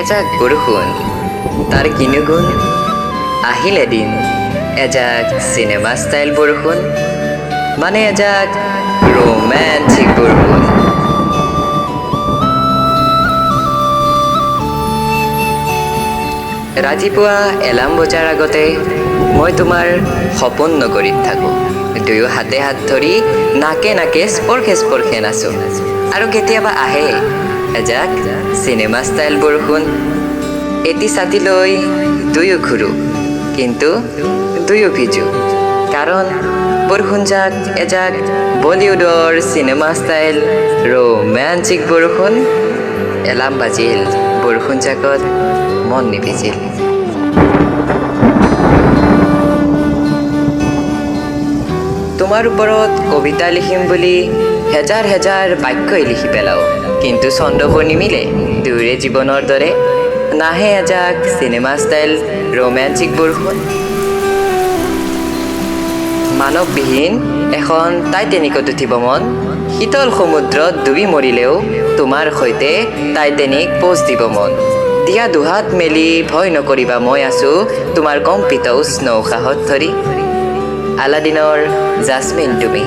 এজাক বৰষুণ, তাৰ কিনো গুণ। আহিল এদিন এজাক চিনেমা ষ্টাইল বৰষুণ, মানে এজাক ৰোমেণ্টিক বৰষুণ। ৰাতিপুৱা এলাৰ্ম বজাৰ আগতে মই তোমাৰ সপোন নগৰীত থাকোঁ। দুয়ো হাতে হাত ধৰি নাকে নাকে স্পৰ্শে স্পৰ্শে নাচোঁ। আৰু কেতিয়াবা আহে এজাক চিনেমা ষ্টাইল বৰষুণ। এটি ছাতি লৈ দুয়ো ঘূৰোঁ, কিন্তু দুয়ো ভিজোঁ, কাৰণ বৰষুণজাক এজাক বলিউডৰ চিনেমা ষ্টাইল ৰোমেণ্টিক বৰষুণ। এলাৰ্ম বাজিল, বৰষুণজাকত মন নিভিজিল। তোমাৰ ওপৰত কবিতা লিখিম বুলি হেজাৰ হেজাৰ বাক্যই লিখি পেলাওঁ, কিন্তু ছন্দবোৰ নিমিলে। দুয়োৰে জীৱনৰ দৰে নাহে এজাক চিনেমা ষ্টাইল ৰোমেণ্টিক বৰষুণ। মানৱবিহীন এখন টাইটেনিকত উঠিব মন, শীতল সমুদ্ৰত ডুবি মৰিলেও তোমাৰ সৈতে টাইটেনিক প'জ দিব মন। দিয়া দুহাত মেলি, ভয় নকৰিবা, মই আছোঁ তোমাৰ কম্পিত উষ্ণ উশাহত ধৰি। আলাদিনৰ জাছমিন তুমি,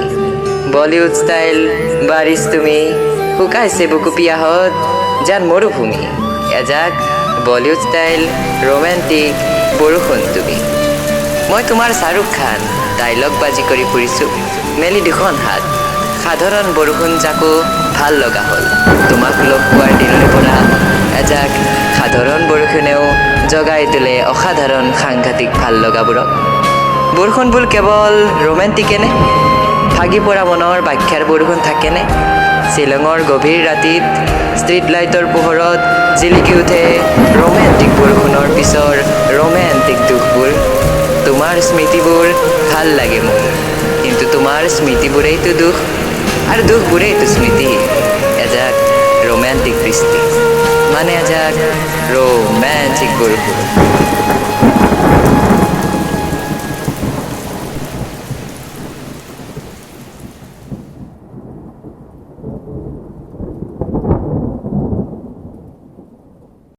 বলিউড ষ্টাইল বাৰিছ তুমি, শুকাইছে বুকু পিয়াহত যেন মৰুভূমি। এজাক বলিউড ষ্টাইল ৰোমেণ্টিক বৰষুণ তুমি। মই তোমাৰ শ্বাহৰুখ খান, ডাইলগ বাজি কৰি ফুৰিছোঁ মেলি দুখন হাত। সাধাৰণ বৰষুণ জাকো ভাল লগা হ'ল তোমাক লগ পোৱাৰ দিনৰে পৰা। এজাক সাধাৰণ বৰষুণেও জগাই তোলে অসাধাৰণ সাংঘাতিক ভাল লগাবোৰক। বৰষুণবোৰ কেৱল ৰোমেণ্টিকেনে? ভাগি পৰা মনৰ ব্যাখ্যাৰ বৰষুণ থাকেনে? শ্বিলঙৰ গভীৰ ৰাতিত ষ্ট্ৰীট লাইটৰ পোহৰত জিলিকি উঠে ৰোমেণ্টিক বৰষুণৰ পিছৰ ৰোমেণ্টিক দুখবোৰ। তোমাৰ স্মৃতিবোৰ ভাল লাগে মোৰ, কিন্তু তোমাৰ স্মৃতিবোৰেইতো দুখ আৰু দুখবোৰেইতো স্মৃতি। এজাক ৰোমেণ্টিক বৃষ্টি, মানে এজাক ৰোমেণ্টিক বৰষুণ।